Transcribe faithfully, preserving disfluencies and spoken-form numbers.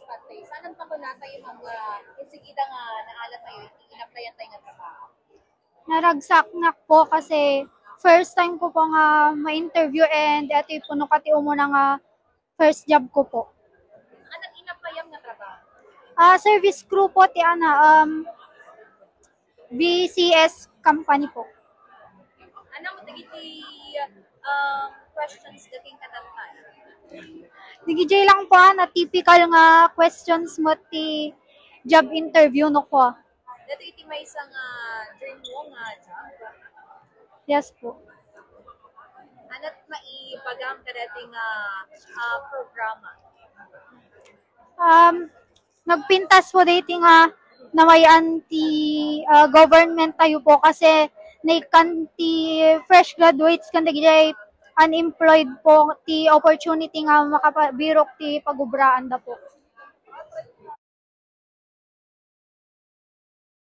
Patay. Saan ang pakunatay mga insigida nga naalat tayo, inaplayan tayo nga trabaho? Naragsaknak po kasi first time ko po nga ma-interview and ito po no kati umuna nga first job ko po. Ano inaplayam nga trabaho? Ah, service crew po ti ana um B C S company po. Ano mo dagiti um, questions dating katatay? Digijay lang po ana typical nga questions mo ti job interview no ko. Dati iti may isang uh, dream mo nga job? Yes po. Anat maibagam ka dati nga uh, programa? Um, nagpintas po dati nga namayan ti uh, government tayo po kasi naikan ti fresh graduates kan dagiti unemployed po ti opportunity nga makapabirok ti pagubraan da po.